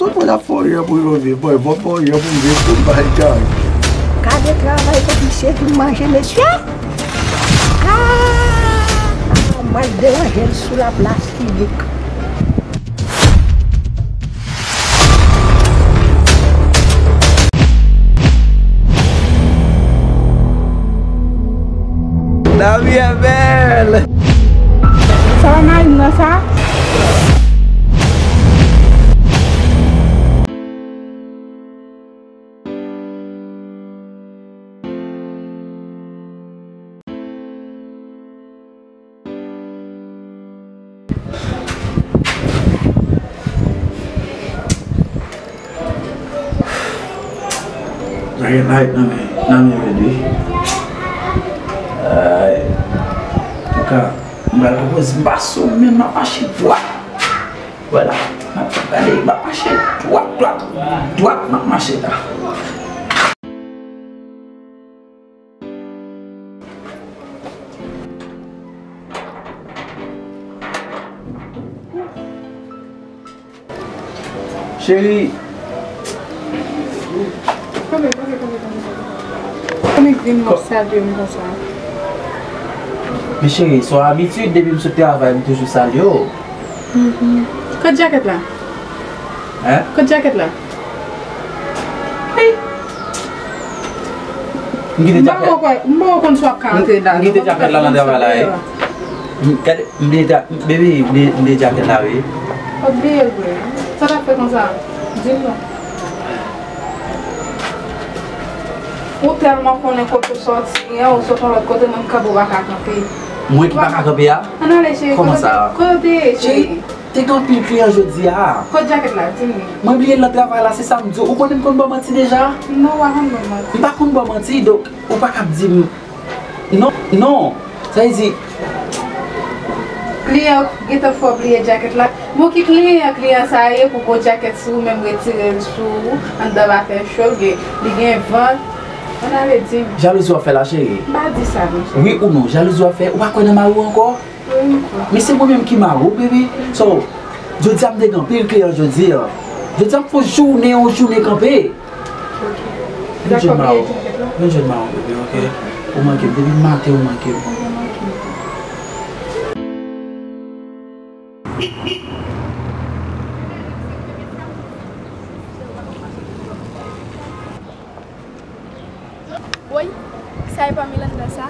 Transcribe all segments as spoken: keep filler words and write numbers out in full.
Tout moun ap fè yon jan pou yo viv. Bon, bon, fè yon jan pou m viv, pou m bay kay. Gade travay pou misye vin manje, mesye! Ah! M al deranje l sou laplas piblik. Lavi a bèl! Sa pa mari m nan sa? Bagay light nan men, nan men yo wi. Ay. Antouka, m pral pwopoze m pa sou men m ap mache dwat. Vwala. M ap gade, m ap mache dwat, dwat. Dwat, m ap mache la. Cheri. Kanpe, kanpe, kanpe, kanpe, kanpe. Kòman w vin w ap salye m konsa? Men cheri, se yon abitid, depi m sot travay, m toujou salye w. Mhm. Kot djakèt la? Hein? Kot djakèt la? Hey! M kite djakèt. M pa konn si w ap ka antre la. M kite djakèt la nan travay la, wi. M, gade, m bliye dja-, baby, m bliye, m bliye djakèt la, wi. Ou bliye l vre? Sa w t ap fè konsa? Di m non. Ou tèlman konnen kote w sòti an, ou sot yon lòt kote, mwen m kanpe, ou pa ka kanpe. Mwen ki pa ka kanpe a? Ann ale, cheri. Kòman sa? Kote w te ye, cheri? Te gen anpil kliyan jodi a. Kot djakèt la? Di m li. Mwen bliye l nan travay la, se sa m di w. Ou konnen m konn ba w manti deja? Non, ou pa konn ba m manti. M pa konn ba w manti, donk ou pa ka ap di m non, non. Sa vle di, kliyan gentan fè w bliye djakèt la. Bon, ki kliyan, kliyan sa ye pou gwo djakèt sou ou, menm retire l sou ou, anndan pa fè cho, gen, li gen van. Ann ale, di m. Jalouzi w ap fè la, cheri? M pa di sa, non, cheri. Wi ou non, jalouzi w ap fè? Ou pa kwè nan mari w ankò? Men se mwen menm ki mari w, baby. So, jodi a m te gen anpil kliyan jodi a. Jodi a m fè yon jounen, yon jounen kanpe. Vin jwenn mari w. Vin jwenn mari w, baby, ok? Ou manke m. Depi maten ou manke m. Woy, sa e pa Milanda sa?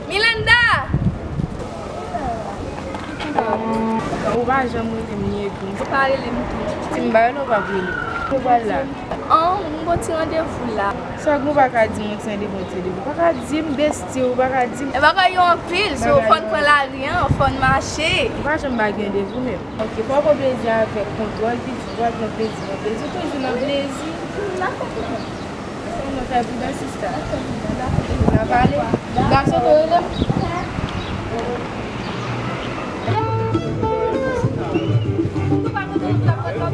Milanda! Ou pa janm rele m ni epi m. Ou pa rele m tou. Si m pa rele w, w ap rele m. Ou pral la? An, m gon ti randevou la. Sa k ou pa ka di m, yon ti randevou, yon ti randevou? Ou pa ka di m, besti, ou pa ka di m. E bagay yo anpil, so fò n pran lari an, fò n mache. Ou pa janm ba gen randevou menm. Ok, fò w pran plezi avèk kontwòl, pitit, ou pa pran plezi, pran plezi, ou toujou nan plezi. Dakò, tonton. Mwen fè pridan sista. N a pale. Gason to rele m.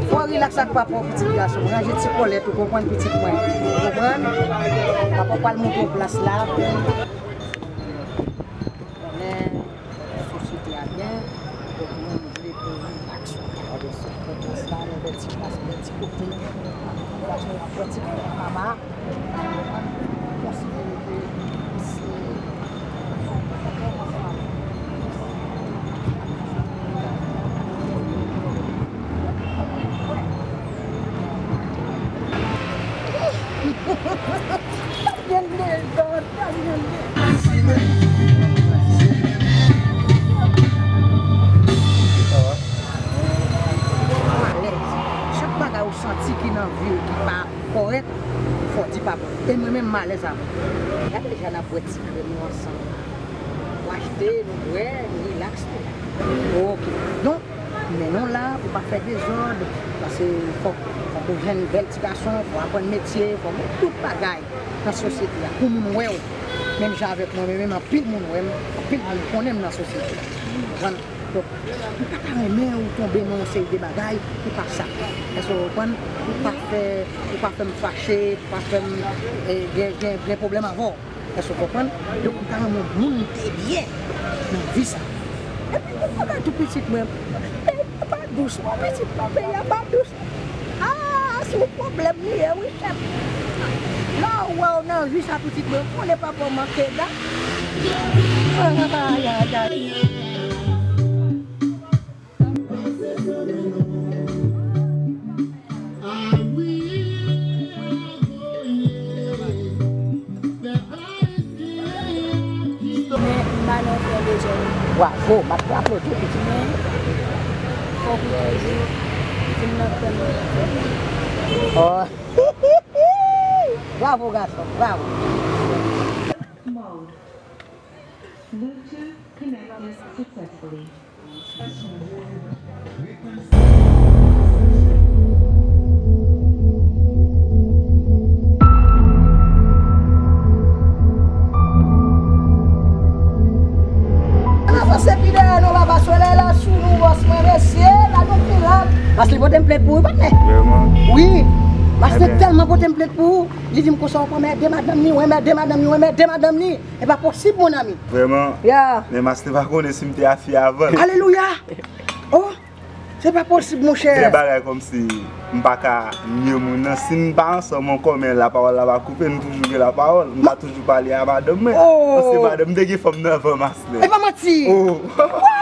Fò w rilaks ak papa w, pitit gason m. Ranje ti kòlèt ou, konprann, pitit mwen. Ou konprann? Papa w pral montre w plas la. Konnen sosyete a byen, donk mwen m vle pou rilaks yon jan de sèt pòtans la, nan bèl ti plas, bèl ti kote, gason ap pran ti kòlèt papa. Malèz. Chak bagay ou santi ki nan vi w ki pa kòrèk, fò w di pa bon. E mwen menm, m alèz avè l. Gade jan n ap bwè ti krèm nou ansanm. Nou achte, nou bwè, nou rilaks, nou la. Ok. Donk, men nou la pou pa fè dezòd, paske fòk, fòk ou jwenn bèl ti gason, fò w aprann metye, fò w gen tout bagay nan sosyete a pou moun wè w. Menm jan avèk mwen, men menm anpil moun wè m, anpil moun konnen m nan sosyete a. Ou konprann? Donk, m pa ta renmen ou tonbe nan yon seri de bagay ki pa sa. Èske w konprann? Pou pa fè, pou pa fè m fache, pou pa fè m, eh, gen, gen, gen pwoblèm avè w. Èske w konprann? Donk, m ta renmen w moun te byen nan vi sa. Epi, yon bagay tou pitit mwen, peyi a pa dous, non, pitit mwen, peyi a pa dous. Ah! Sou pwoblèm li ye wi, chèf. Lè w wè w nan vi sa pitit mwen, konnen papa w manke dat. Ay, ay, ay. Men, m pa nan fè bezwen. Bravo, m ap aplodi w pitit. Men, fòk ou toujou vin nan kè m. Oh. Bravo, gason, bravo. Mode. Bluetooth connected successfully. N avanse pi dèyè non, papa, solèy la sou nou, bòs mwen, mesye, la nou pi rad. Paske li pote m plent pou ou, patnè. Vrèman? Wi. Paske tèlman pote m plent pou ou, li di m konsa, w pran mède madanm ni, w enmède madanm ni, w enmède madanm ni. E pa posib, mon ami. Vrèman? Ya. Men Maslin pa konnen si m te a fi avan. Alelouya! Oh! Se pa posib, monchè. Gen bagay kòmsi m pa ka nye moun nan. Si n pa ansanm ankò, men lapawòl la pa koupe, nou toujou gen lapawòl. M ka toujou pale a madanm mwen. Oh! Paske madanm m te gen fanm nan avan Maslin. E pa manti. Oh!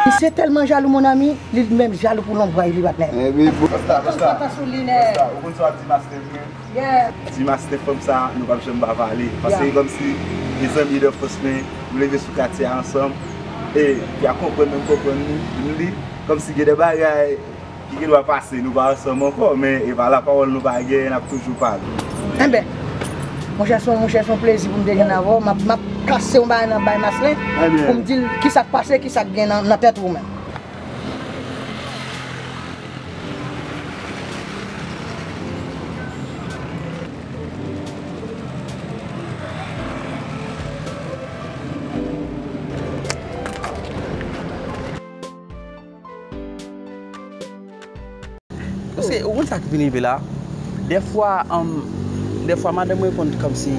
Misye tèlman jalou, mon ami, li menm jalou pou lonbray li, patnè. Ebyen, bon. Konsta, konsta. Konsta sou li, nè. Konsta, ou konn sa w ap di Maslin, men? Yeah. Ti Maslin, fanm sa, nou p ap janm pa pale. Paske e kòmsi e zanmi dan fòs mwen, nou leve sou katye a ansanm. E, y a konprann mwen, m konprann li, li. Kòmsi gen de bagay ki gen dwa pase, nou pa ansanm ankò, men e pa lapawòl nou pa gen, n ap toujou pale. Enben, monchè, se yon, monchè, se yon plezi pou m te jwenn avè w. M ap, m ap kase yon bagay nan bay Maslin pou m di l kisa k pase, kisa k gen nan, nan tèt ou menm. Paske, ou konn sa k vin rive la? Dèfwa, um, dèfwa madanm mwen konn kòmsi,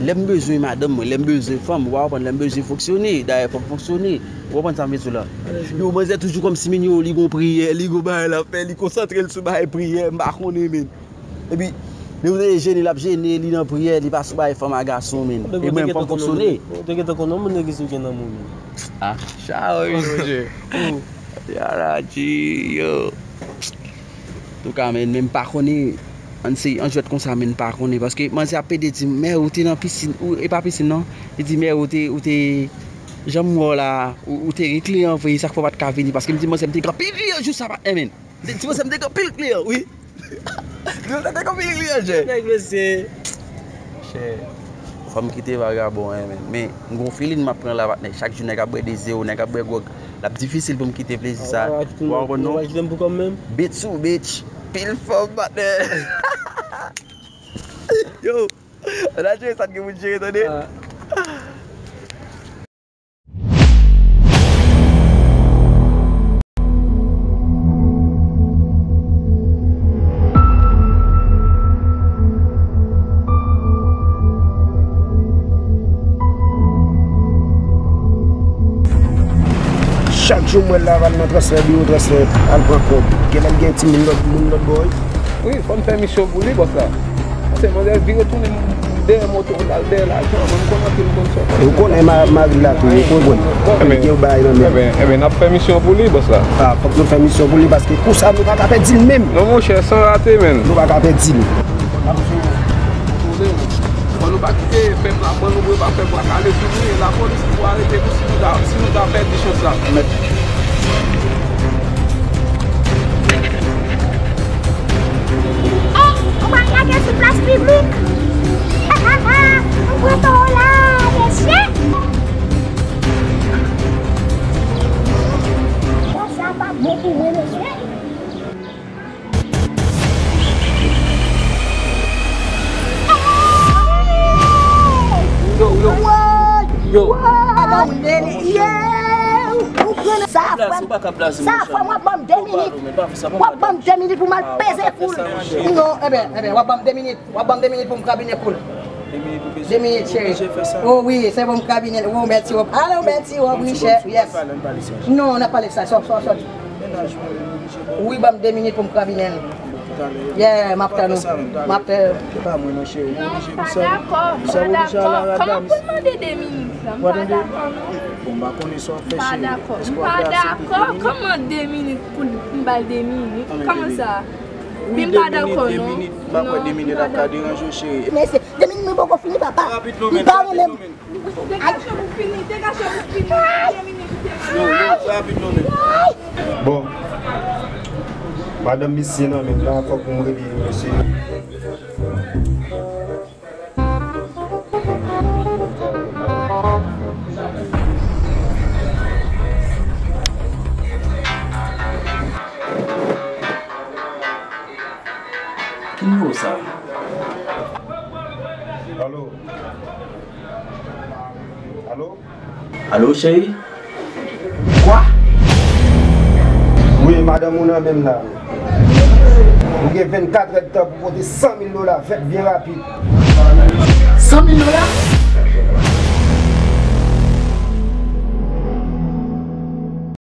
lè m bezwen madanm mwen, lè m bezwen fanm, ou pa konprann, lè m bezwen fonksyone, dayè fò m fonksyone. Ou konprann sa m vle di w la? Yo, manzè toujou kòmsi, men yo, li gon priyè, li gon bagay l ap fè, li konsantre l sou bagay priyè, m pa konnen, men. Epi, li vle jene, l ap jene, li nan priyè, li pa sou bagay fanm a gason, men. E mwen, fò m fonksyone. Ou te gentan konn yon moun legliz ou gen nan men w, men. Ah, chawoy, monchè. Yaraji, yo. Antouka, men, men m pa konnen, ann se, ann jwèt konsa, men m pa konnen, paske manzè ap pede di m, men ou te nan pisin, ou, e pa pisin, non. Li di, men ou te, ou te, jan m wè w la, ou, ou te gen kliyan vre, sa k fè w pa t ka vini, paske m di, manzè, m te gen anpil kliyan jou sa, patnè, men. M te di, manzè, m te gen anpil kliyan, wi. Li te gen anpil kliyan, chè. Nèg, mesye. Chè. Fò m kite vagabon, en, men, men m gon feeling m ap pran la, patnè. Chak jou nèg ap bwè de zewo, nèg ap bwè gwòg. L ap difisil pou m kite plezi sa. Ou pa konprann, non? Ou pa kite m pou kò m menm? Bitch ou bitch. Pil fòm, patnè. Yo, ann al jere sa k gen pou n jere, tande. Ah. Chak jou m wè l la, al nan transfè, biwo transfè, al pran kòb. Genlè l gen timoun lòt, moun lòt bò, wi. Wi, fò n fè misyon pou li, bòs la. Paske manzè vire tounen dèyè moto l, al dèyè lajan, mwen m konn anpil moun sa. Ou konnen ma-, mari l la tou, ou konprann. Anpil gen yon bagay nan men. Enben, enben, n ap fè misyon pou li, bòs la. Ah, fòk nou fè misyon pou li, paske kou sa nou pa ka pèdi l menm. Non, monchè, san rate, men. Nou pa ka pèdi l. N ap sou kontwole nou. Fò nou pa kite pèp la pran nou pou yo pa fè bwa kale sou nou, e lapolis ki pou arete nou si nou ta, si nou ta pèdi chans la. Mèt. Eh, ou pral lage sou plas piblik? Ou pran toro la, mesye? Sa, sa pa bon pou mwen, mesye. Yo, yo. Yo. Sa frè m, sa frè m, w ap ban m de minit. W ap ban m de minit pou m al peze poul. Non, enben, enben, w ap ban m de minit. W ap ban m de minit pou m kabine poul. De minit, cheri. Oh wi, se pou m kabine. Oh, mèsi, Rob. Ale, mèsi, Rob, wi, chè. Yes. Non, n ap pale sa. Sòt, sòt, sòt. Wi, ban m de minit pou m kabine l. Yeah, m ap tann ou. M ap tann. Se pa mwen non, cheri. Ou oblije pou sa. M pa dakò, m pa dakò. Kòman pou m mande de minit la? M pa dakò non. Bon, m pa konnen sa w ap fè, cheri. M pa dakò. M pa dakò. Kòman de minit pou m ba l de minit? Kòman sa? Wi, m pa dakò non. De minit, m pa kwè de minit ap ka deranje w, cheri. Mesye, de minit mwen poko fini, papa. M pa renmen. Degaje w pou fini, degaje w pou fini. Yo, yo, fè rapid non, men. Bon, madanm misye nan men m la, fòk m rele mesye. Ki nimewo sa? Alo? Alo? Alo, cheri? Kwa? Wi, madanm ou nan men m la. Ou gen vennkat èdtan pou pote san mil dola vèt byen rapid. San mil dola?